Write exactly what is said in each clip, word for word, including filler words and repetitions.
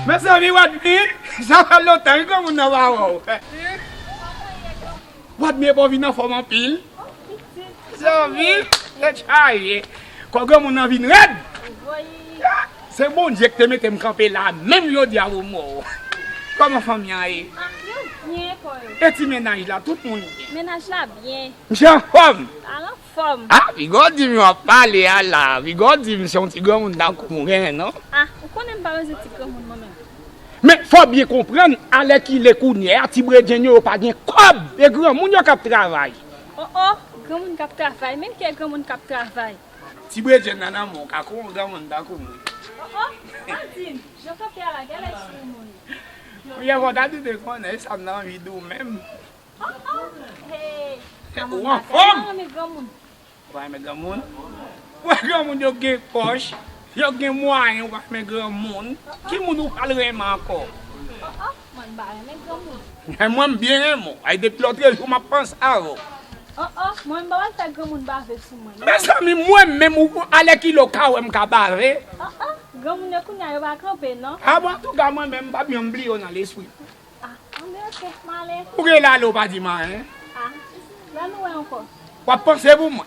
Mezanmi, Wadmi, sa fè lontan wi granmoun nan pa wè w. Wadmi, epa w vin anfòm anpil. Mezanmi, tèt chaje. Kò granmoun nan vin rèd. Se Bondye ki te mete m kanpe la, menm jodi a pou m wè w. Kòman fanmi an ye? Ah, yo byen, kò yo. E ti mennaj la, tout moun byen? Mennaj la byen. Misye anfòm? Al anfòm. Ah, piga w di m w ap pale a la. Piga w di m se yon ti granmoun tankou m ou genyen, non? Ah, ou konnen m pa bezwen ti granmoun mwen menm. Men fò w byen konprann, alèkile kounye a, ti bredjenn yo, yo pa gen kòb. E granmoun yo k ap travay. Oh, oh, granmoun k ap travay. Men ki granmoun k ap travay? Ti bredjenn nan nan men w ka kou yon granmoun tankou m wi. Oh, oh, pa di m, jan w kanpe a la, genlè sou moun. Ou ye kontan di te konnen, e sa m nan anvi di w menm. Oh, oh, hey. Ou anfòm? Ou pa renmen granmoun? Ou pa renmen granmoun? Ou wè granmoun yo gen pòch, yo gen mwayen, ou pa renmen granmoun. Ki moun ou pral renmen ankò? Oh, oh, mwen m pa renmen granmoun. Men mwen m byen renmen w. Ay, depi lòtrejou m ap panse avè w. Oh, oh, mwen m pa pral fè granmoun bave sou mwen, non. Mezanmi, mwen menm, ou alèkile w ka wè m ka bave? Oh, oh, granmoun yo kounye a yo pa kanpe, non. Ah bon, antouka, mwen menm, m p ap janm bliye w nan lespri m. Ah, anben, oke, m ale. Ou gen lale, ou pa di m anyen. Ah, lè nou wè ankò. W ap panse pou mwen.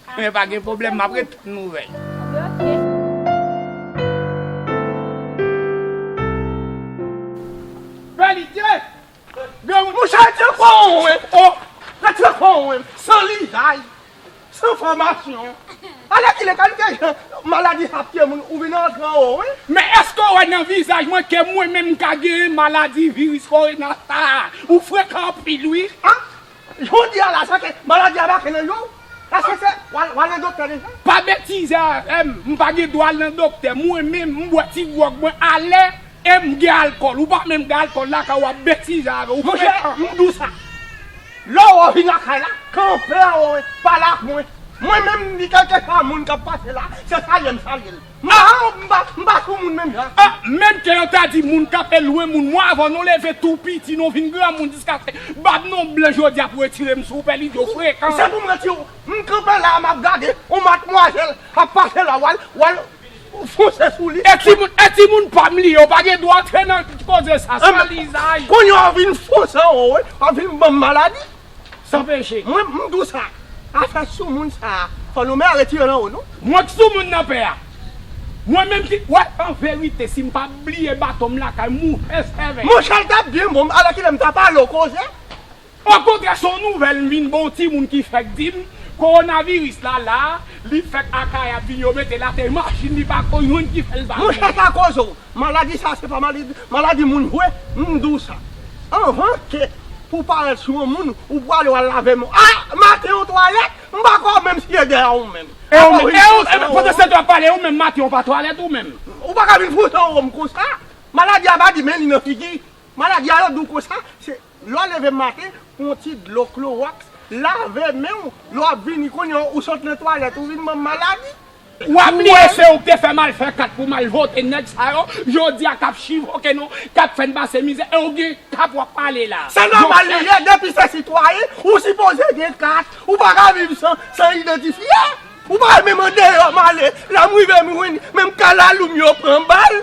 Ah. Men pa gen pwoblèm, m ap ret tann nouvèl. Anben, oke. Bèlidye! Granmoun, monchè, ti kò w, wi. Oh, ti kò w, wi. San lizay. San fòmasyon. Alèkile kalite jan maladi sa ap tiye moun, ou vin antre anwo, wi. Men èske w wè nan vizaj mwen ke mwen menm m ka genyen maladi viris korona sa a? Ou frekan anpil, wi. Ah, jodi a la, sa ke maladi a bake nan je w? Èske se, w al, w al nan doktè deja? Pa betize avè m, m pa gen dwa al nan doktè. Mwen menm, m bwè ti gwòg mwen alè. E m gen alkòl, ou pa menm gen alkòl lakay ou, w ap betize avè w. Monchè, m di w sa. Lè w vin lakay la, kanpe anwo, pale ak mwen. Mwen menm, ni kèlkeswa moun k ap pase la, se salye m salye l. M pa, m pa, m pa sou moun menm jan. Ah, menm ke yo ta di moun kanpe lwen moun, mwen avè w nou leve tou piti, nou vin granmoun jiskaske bab nou blan jodi a pou retire m sou pè li, yo frekan. Se pou m retire w. M kanpe la, m ap gade, yon matmwazèl ap pase la, w al, w al fonse sou li. E timoun, e timoun pa m li ye, ou pa gen dwa antre nan koze sa, sa lizay. Kounye a w vin fonse anwo, wi, w ap vin ban m maladi. San peche. Mwen, m di w sa, afè soumoun sa a, fò nou men retire l anwo nou. Mwen k soumoun nan pè a. Mwen menm ki, wè, an verite, si m pa bliye baton m lakay, m ouvè sèvèy. Monchè, l t ap byen bon, alèkile m ta pale w koze. Okontrè, se yon nouvèl m vin ba yon timoun ki fèk di m, kowonaviris la la, li fèk Akayè ap vini, yo mete l atè machin, li pa ko jwenn ki fè l pa vini. Monchè, sa koze w. Maladi sa, se pa maladi, maladi moun vre, m di w sa. Anvan ke pou w parèt sou yon moun, ou prale w al lave men w. Ah, maten yon twalèt, m pa kwè w menm si e dèyè w menm. E w menm, e w, e, pandan se tan w ap pale, e w menm maten w pa twalèt ou menm. Ou pa ka vin foutan w konsa. Maladi a pa di men li nan figi. Maladi a yo di w konsa, se lè w leve maten, yon ti dlo klowòks, lave men w, lè w ap vini kounye a, ou sot nan twalèt, ou vin ban m maladi. W ap bliye se ou k te fè m al fè kat pou m al vote nèg sa yo, jodi a k ap chivoke nou, k ap fè n pase mizè, e w gen kat w ap pale la. Se nòmal li ye, depi se sitwayen, ou sipoze gen kat, ou pa ka viv san, san idantifye. Ou pa menm andeyò m ale, lè m rive m jwenn, menm kalalou m yo pran bal.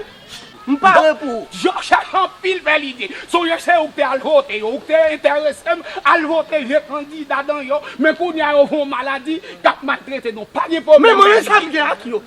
M pare pou ou. Yo chèche anpil fè lide. Sonje se ou k te al vote yo, ou k te enterese m al vote je kandida dan yo, men kounye a yo fè yon maladi k ap maltrete nou. Pa gen pwoblèm. Men mwen menm sa m gen ak yo.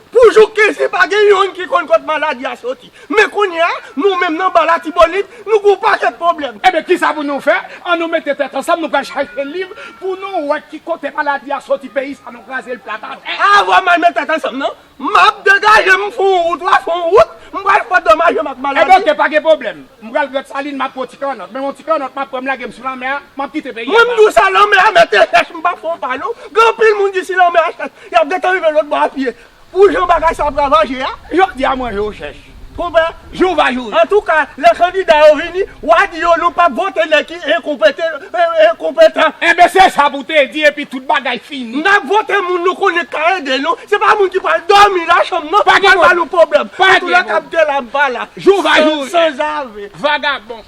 Pou jou kenz, pa gen youn ki konn kot maladi a soti. Men kounye a, nou menm nan ba Latibonit, nou gen yon pakèt pwoblèm. Ebyen, kisa pou nou fè? An nou mete tèt ansanm, nou pral chache liv pou nou wè ki kote maladi a soti, peyi sa nou kraze l plat atè. Avan m al met tèt ansanm nan, m ap degaje m, m fè yon wout, w a fè yon wout, m pral fè w domaje m ak maladi. Ebyen, oke, pa gen pwoblèm. M pral Grande Saline, m ap pran yon ti kannòt. Men yon ti kannòt, m ap pran, m lage m sou lanmè a, m ap kite peyi a. Mwen, m di w sa, lanmè a mete chèch, m p ap fè w pa non. Gen anpil moun ki si lanmè a chèch, y ap gentan rive lòt bò a pye. Pou jan bagay sa ap ravanje a. Jodi a mwen je w chèch. Konpè? Jou va joure. Antouka, lè kandida yo vini, w a di yo nou p ap vote nèg ki enkonpete-, e-, enkonpetan. Enben, se sa pou te di, epi tout bagay fini. N ap vote moun nou konnen k ka ede nou. Se pa moun ki pral dòmi nan chanm, non. Pa gen pwoblèm. Antouka, k ap de la, m pa la. Jou va joure. Sanzave. Vagabon.